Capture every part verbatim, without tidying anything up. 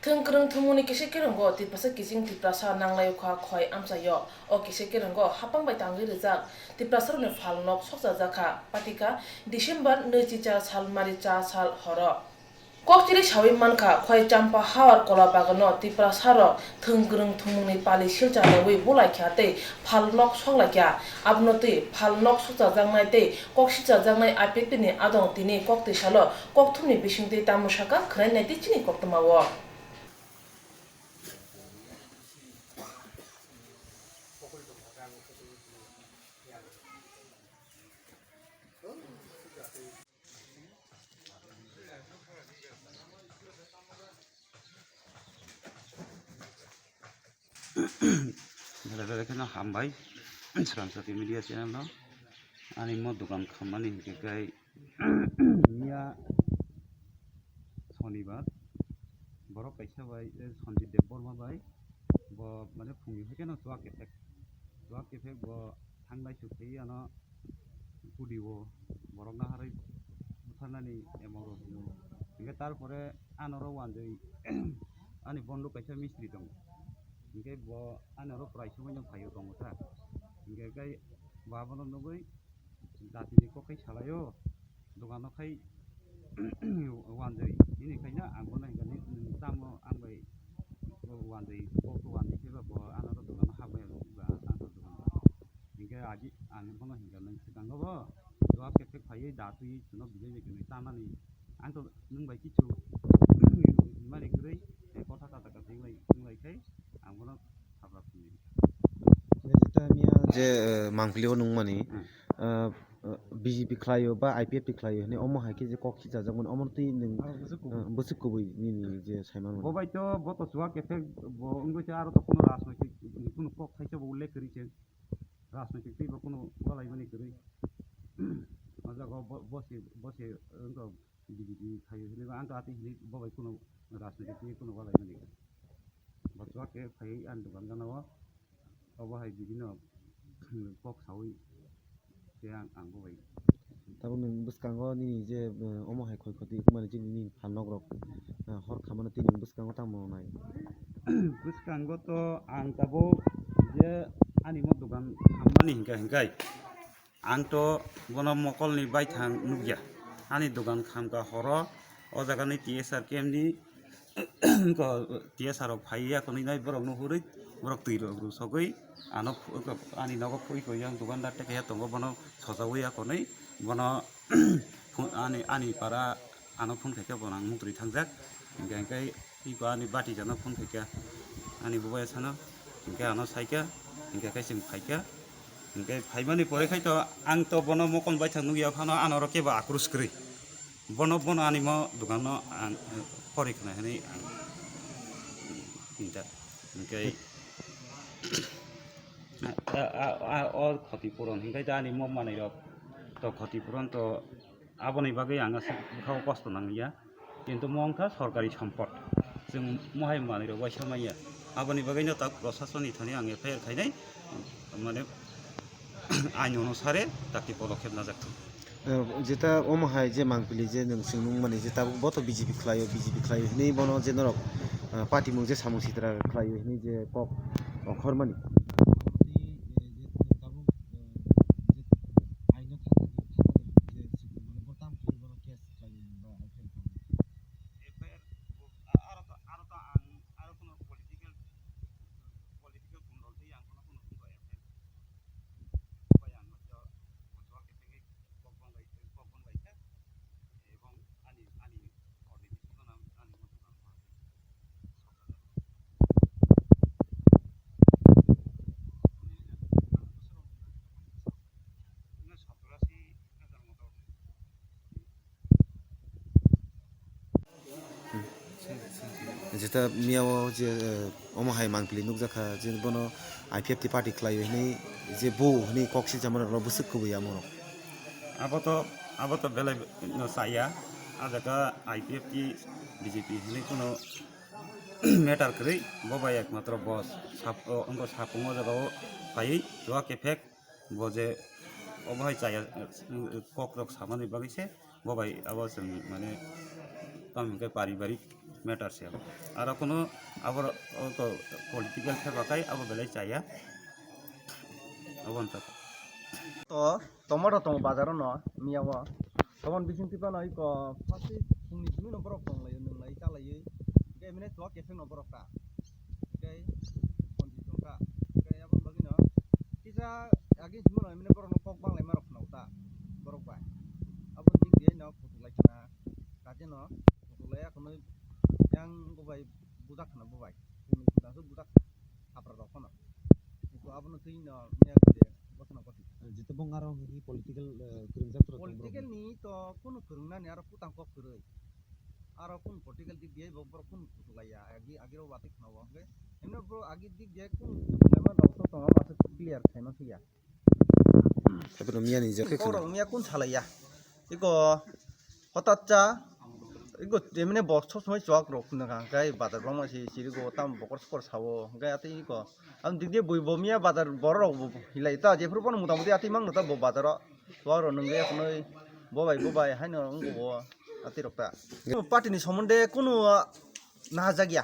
Thwng kwrwng thwngmungni kisa kirongo Tiprasa kiching Tiprasa nanglai kha khoi amchaio. O kisa kirongo hapang bai tangwi rijak Tiprasarokni phalnok sokchajak kha. Patika December nwi chi cha sal mari cha sal horo. Kokchiri sawi mankha, khoi Champa Hawar Kola Bagano Tiprasarok thwng kwrwng thwngmungni pali silchar rewi bulai kha tei phalnok soklai kha. Abono twi phalnok sokchajaknai tei kok silchajaknai I P F T ni adong tini koktwi salo kokthumni bisingtwi tamo sakha khwnainai tei chini koktwmao. Belai belai kheno hambai Sramsati Media Channel no. Ani mo dogan khammani hinkhe kai miya Sonibar borok kaisa bai, eh, Sanjit Debbarma bai, bo mane phungni hai kheno chuak kephek, chuak kephek bo thanglai chuk phai ano kudi o borok naharwi butharnani emang rok hino. Hinkhe tarpore anoro wanjwi ani bonduk kaisa mistri tongo. Hinkhe bo anoro prai sumai no phaio tongo ta. Hinkhe kai bo abono nugwi jatini kok khai salaio, dogano khai wanjwi. Ini khaina ang bono hinkhe nwng tamo ang bai wanjwi, kok wanjwi khe ba bo anoro dogano habwi ang ba anoro dogano. Hinkhe agi ang bono hinkha nwng swkango bo jawab khe phaiwi da twi chwngno bijai bai kwrwi tamani ang to nwng bai kichu himani kwrwi, eh, kotha kata kata wng lai, wng lai khai ang bono sabra phunwi rikha. Jeta miya je, eh, mangpili o nungmani, Hmm. eh, eh, B J P khlaio ba I P F T khlaio hwnwi omo hai khe je kok khichajakmani omo twi nwng, Aro bwswk kubui. Eh, bwswk kubui nini je saimanmani. Bo bai to bo to chuak khe bo wngwi se aro to kuno rajnoitik kuno kok thaisa bo ullekh kwrwi se. Rajnoitik tei bo kunu walaimani kwrwi. O jaga o bo, bo se, bo se wngkha B J P khaio hinwi ba ang to atwi hinwi bo bai kunu rajnoitik tei kunu walaimani kwrwi. Bo chuak khe phaiwi ani dogan gana o, obo hai bibino kok saui khe ang, ang bo bai. Tabuk nwng bwskango nini je, eh, omo hai khoi khoti wngmani chini nini phalnok rok, eh, hor khamano tei nwng bwskango tamo nai? Bwskango to ang tabuk je ani mo dogan khammani hinkha hinkhai ang to bono mokolni baithang nukya. Ani dogan khamkha horo o jagani T S R camp ni Ko T S R rok phai ya konwi nai borok no hurwi borok twi rok rw sogwi ano phu-, ani nogo phuri koi yang dukandar tei kaiya tongo bono sojawi ya konwi bono phun-, ani, ani para ano phone khaikhe bono ang muktrwi thangjak hinkhe hinkhe iko ani bati jano phone khaikha ani bubai sano hinkhe ano saikha hinkhe khe chwng phaikha hinkhe phaimani pore khai to ang to bono mokol baithang nukya phano ano oro kebo akrus kwrwi. Bono, bono ani mo dogan no ang, eh, pori khna hinwi ang hinta. Hinkhe, a, a, a, o khoti puron hinkhe ta ani mo manwi rok to khoti puron to aboni bagwi ang aswk bwkha o kosto nang ya. Kintu mo wngkha sorkari sompot. Chwng mohai manwi rok waisa manya. Aboni bagwi no ta proshasoni thani ang F I R khainai. Mane ain onusare takti podokhep najak thung. Eh, jeta omo hai je mangpili je nwng chwng nung mani je tabuk bo to B J P khlaio, B J P khlaio hinwi bono je norok, eh, party mung je samung sitra khlaio hinwi je kok okhor mani. Bai ang hwnkhe kok bang bai, kok bang bai kha, ebong ani, ani hor ni bisingo nang ani moto kang hor ni sokha. Jeta miya o je, eh, omo hai mangpili nukjakha je bono I P F T party khlai hinwi je bo hinwi kok silchama rok bwswk kubui amo rok. Abo to, abo to belai no chaya. A jaga I P F T B J P hinwi kuno matter kwrwi, bo bai ekmatro bo sap-, o, wngkha sapung o jaga o phaiwi chuak effect. Bo je obo hai chaya, eh, kok rok samani bagwi se bo bai abo chwng mane tamo hwnkhe paribarik Matter se. Aro kuno abo political khe bakai abo belai chaya. Abo wngkha. To tomato tongo bazar no miya o. Tomon bising tipa no iko plastic phungni simi no borok tong lai nung lai ta lai. Ke mine to keseng no borok ta. Ke konji tong ta. Ke abo bagino kisa agi simi no mine borok no kok bang lai ma rok khna ta. Borok bai. Abo dik dia no phutu lai khna. Kaje no phutu lai khna yang bo bai bujak khna bo bai. Phungni bujak bujak. Hapra rok phano. Iko abono twi no miya kode gotna goti. Jete bong aro hwnwi political, eh, kwrwngjak toro tong bro. Political ni to kunu kwrwngnani aro putang kok kwrwi. Aro kunu political dik diye bo borok kunu kutu laiya. Agi, agi ro watwi khna bo hwnkhe. Himno bro agi dik diye kunu kutu laima rok to tongo masa clear khaima phiya. Haiboro miya ni jok khe khna. Borok miya kun salaiya. Iko hotat cha, iko emne bo sob somoi chwk rok nang kha, hwnkhe bazar bangma se chirigo, tamo bokor sokor sao, hwnkhe atwi iko. Ang dik dik bui bo miya bazar borok rok bo hilai ta, jephuru bono mota moti atwi mangno ta bo bazaro. Chwk rok nungwi khwnwi bo bai bo bai haino wngbo bo atwi rok ta. Party ni somonde kunu naharjakya.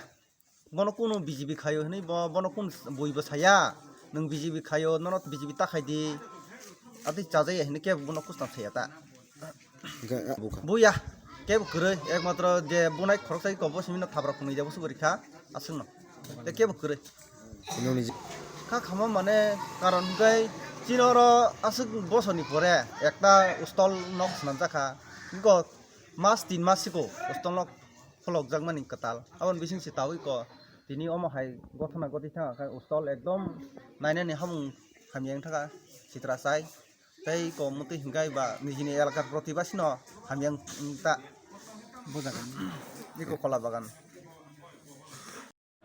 Bono kunu B J P khaio hinwi bo, bono kunu bui bo saya, nwng B J P khaio, nono B J P ta khai di, atwi chajaya hinwi kebo bono kuchna saya ta. Hwnkhe, ah, bukha. Buya, kebo kwrwi, ekmatro je bunai khoroksa iko bo simi no thapra phunui ja bo suguri kha, aswk no. Tei kebo kwrwi. Nini je- Kha khama mane karon hwnkhe chini oro aswk bosor ni pore ekta stall nok swnamjak kha, iko mas tin mas siko stall nok kholokjakmani kwtal. Aboni bising se taui ko tini omo hai gothana goti thang khe stall ekdom nainani hamung hamya wng thaka sitra chai. Tei ko mutwi hwnkhe ba nijini elakar protibasi no hamya wng ta. Iko kola bagan.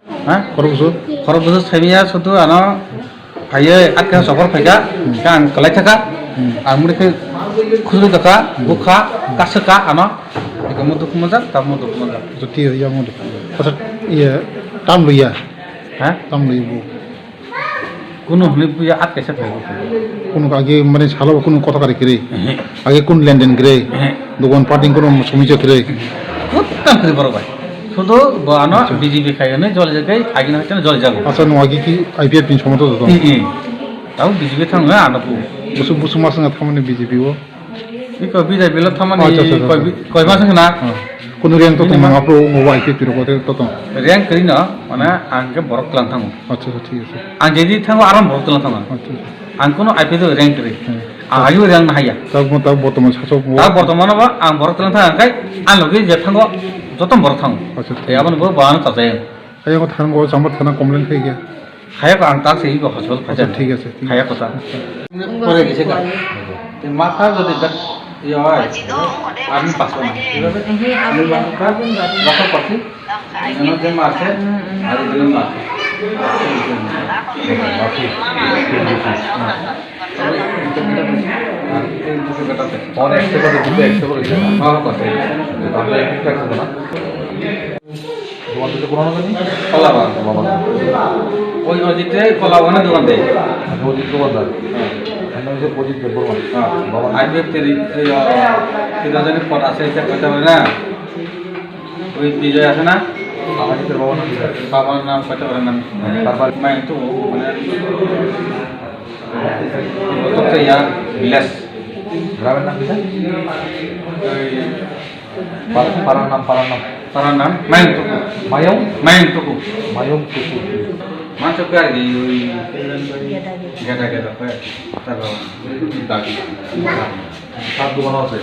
Ha? Khorokbusu? Khorokbusu saimanya sudu ano phaiye atka sokor phaika, hmm, ka ang kalai thaka, hmm, ang muni khe khujui thaka, hmm, bukha, kasaka ano, eko mudu kumajak, ta mudu kumajak. Joti ya mudu. Asa, iya, tam luya. Ha? Tam luya bu. Kunu hwnwi buya at kaisa phaibo. Kunu age mane salo kunu kotha kari kiri. Ehe. Age kun lenden kiri. Ehe. Dogan parting kunu sumija kiri. Kotha kiri borok bai. Sudo bo ano, acha, B J P khai hwnwi joli jagai, age na hwteno joli jago. Acha, no age ki I P F ni somoto to? Ehe. Tabo B J P thang na ano bu. Busu, busu mas na thamani B J P o. Iko bijai bilo thamani, acha, acha, acha, koi bi-, koi mas wngkha na? Ah. Kunu rank to tong, minimum, nang apro ngo wai ke piro kote to tong. Rank kri no, mane ang ke borok tlang thango. Acha, acha, thik ase. Ang jedi thango, aro borok tlang thango. Acha, acha. Ang kono I P S o rank kri. Hmm. Ang ayu rank na haya. Ta mo ta bortoman sasok mo. Ta bortoman ba ang borok tlang thang kai, ang logi je thango, joto borok thango. Acha, acha. Te abon bo ba ano ta jai. Ayo thango, chambar thana complain khai khe. Khaya ko ang tak se iko hospital. Acha, phaikha. Thik ase, thik ase. Khaya ko ta. Acha. Pore gise ka. Te matha jodi dak yo ai. Army pass kona. Ehe, army pass. Matha pass. Ano je marse. Ari dile marse. Pore ekte kore dite ekte kore. Ha, ha, pass. Apni ekte pass kona. Dogan to purono gani? Kola Bagan. Kola Bagan. Oi, Ojit re Kola Bagan dogan de. Acha, Ojit dogan da. Hmm. Ano je Ojit Debbarma. Hmm. Bagan. I P F teri, eh, teri jani pot ase, eta kota na. Oi, Bijoy ase na? Ama je Bagan na Bijoy. Bagan nam kota na nam. Tarpor? Main tu, mane, Tokchaya village. Gramer nam kisa? Oi, Par-, parar nam, parar nam. Parar nam? Mayung Tuku. Mayung? Mayung Tuku. Mayung Tuku. Mansa kar di, oi. Geda geda. Geda geda, koi. Taro. Dagi. Tar dogan ase?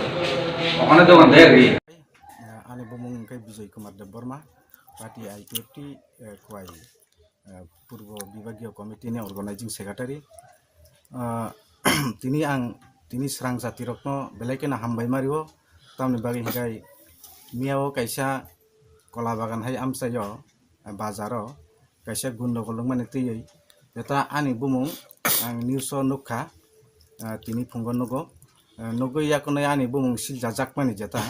Okhane dogan de, oi. Eh, ani bumung hwnkhe Bijoy Kumar Debbarma, party I P F T, eh, Khowai. Eh, Purbo Bibhagiya Committee ni Organizing Secretary. Ah, tini ang, tini srang jati rokno belai kheno hambai mario, tamni bagwi hwnkhe miya o kaisa Kola Bagan hai amchaio, ah, bazar o kaisa gundogol wngmani twiwi, jeta ani bumung ang news o nukha, ah, tini phungo nugo, ah, nugwi yakunwi ani bumung siljajakmani jeta.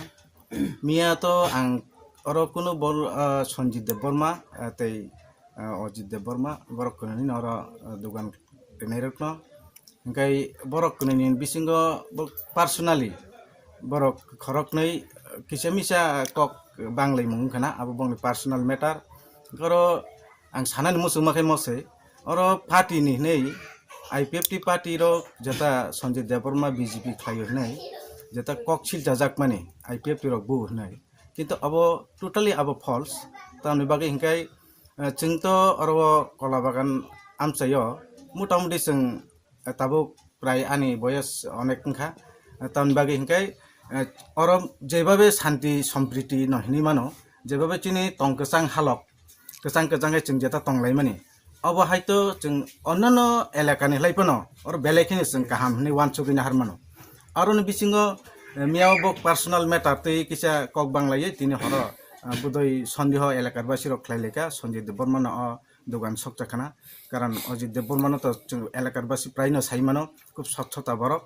Miya to ang oro kunu bor, ah, Sanjit Debbarma, ah, tei, ah, Ajit Debbarma, borok kwnwi no oro, ah, dogan rwnairokno. Hwnkhe borok kwnwi ni bisingo bo personally borok khoroknwi, kisa misa kok banglaimung wngkha na, abo bongni personal matter. Oro ang sanani muchungma khe mosai, oro party ni hinwi, I P F T party rok jeta Sanjay Debbarma B J P khlaio hinwi, jeta kok silchajakmani I P F T rok bu hinwi. Kintu abo totally abo false. Tamni bagwi hinkhai, eh, chwng to oro Kolabagan amchaio, motamuti chwng, eh, tabuk prai ani boyos onek wngkha. Eh, tamni bagwi hinkhai, eh, oro jebabe shanti sompriti no hinwi mano, jebabe chini tong kwchang halok, kwchang kwchang khe chwng jeta tonglaimani. Obo hai to chwng onnono elakani hlai phano oro belai kheno chwng kaham hinwi uansugwi nahar mano. Aroni bisingo, eh, miyao bo personal matter twi kisa kok banglaiwi tini horo, ah, budoi sondeho elakar basi rok khlai laikha Sanjay Debbarma no o dogan sokcha khana. Karon Ajit Debbarma no to chwng elakar basi prai no sai mano, khub sochota borok.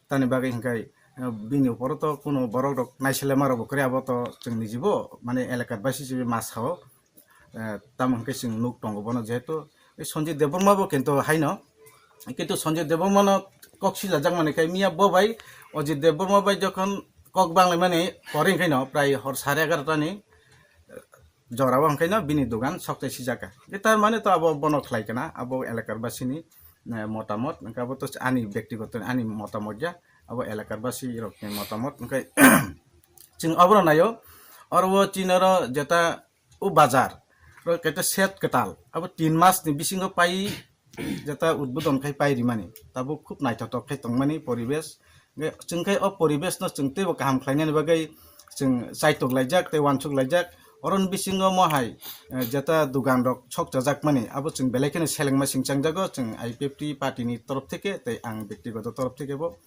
Tani bagwi hinkhai, eh, bini uporo to kuno borok rok naisale ma rok bo kwrwi, abo to chwng nijibo mane elakar basi se ma sao. Eh, tamo hwnkhe chwng nuk tongo bono, jehetu Sanjay Debbarma bo kintu haino, kintu Sanjay Debbarma no kok silajak mani khai miya bo bai Ajit Debbarma bai jokhon kok banglaimani pore hwnkhe no prai hor sare egarota ni, eh, jora o hwnkhe no bini dogan sokchai sijak kha. Tar mane to abo bono khlai kana, abo elakar basi ni, eh, motamot, hwnkhe abo to ani bektigoto ani motamot ya, abo elakar basi rok ni motamot, hwnkhe chwng abono naio, oro o chini oro jeta o bazar, oro kete set kwtal, abo tin mas ni bisingo pai jeta udbodon khai pai rimani, tabuk khub naithotok khai tongmani poribesh. Hwnkhe chwng khai o poribesh no chwng teibo kaham khlainani bagwi chwng chaitok laijak tei uansuk laijak. Oroni bisingo mo hai, eh, jeta dogan rok sokchajakmani, abo chwng belai kheno selengma singchangjago chwng I P F T party ni torof theke tei ang bektigoto torof theke bo.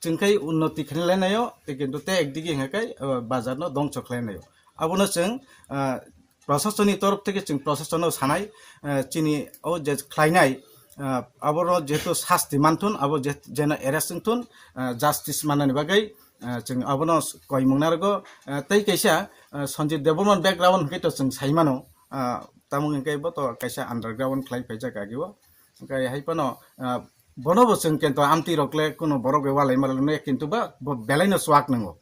Chwng khai unnoti khlainai naio, tei kintu tei ekdigi hwnkhe khai, eh, bazar no dongcho khlainai naio. Abono chwng, ah, proshasoni torof theke chwng proshasonno sanai, ah, chini o je khlainai, ah, abono jehetu sasti manthun, abo je, jeno arrest wngthun, ah, justice mannani bagwi, ah, chwng abono koimung narwgo, ah, tei kaisa, ah, Sanjay Debbarma background hwnkhe to chwng sai mano, ah, tamo hwnkhe bo to kaisa underground khlai phaijak agio, hwnkhe hai phano, ah, bono bo chwng kintu amtwi rok le kuno borok bai walai malai maya kintu ba bo belai no chuak nango.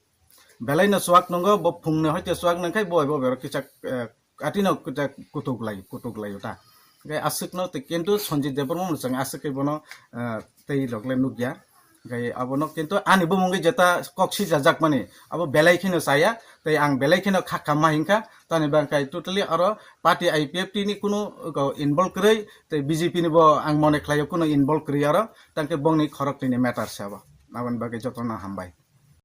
Belai no chuak nungo, bo phungni hoite chuak nang khai bo, bo berok kisa, eh, atino kisa kutuk lai, kutuk lai ta. Hwnkhe aswk no tei kintu Sanjay Debbarma no chwng aswk khe bono, eh, tei rok le nukya. Hwnkhe abono kintu ani bumungwi jeta kok sijajak mani, abo belai kheno chaya, tei ang belai kheno kha kamma hinkha, tani bangkai totally aro party I P F T ni kunu, uh, involve kwrwi, tei B J P ni bo ang mone khlaio kunu involve kwrwi aro, tangkhe bongni khorok tini matter se abo. Aboni bagwi jotono hambai.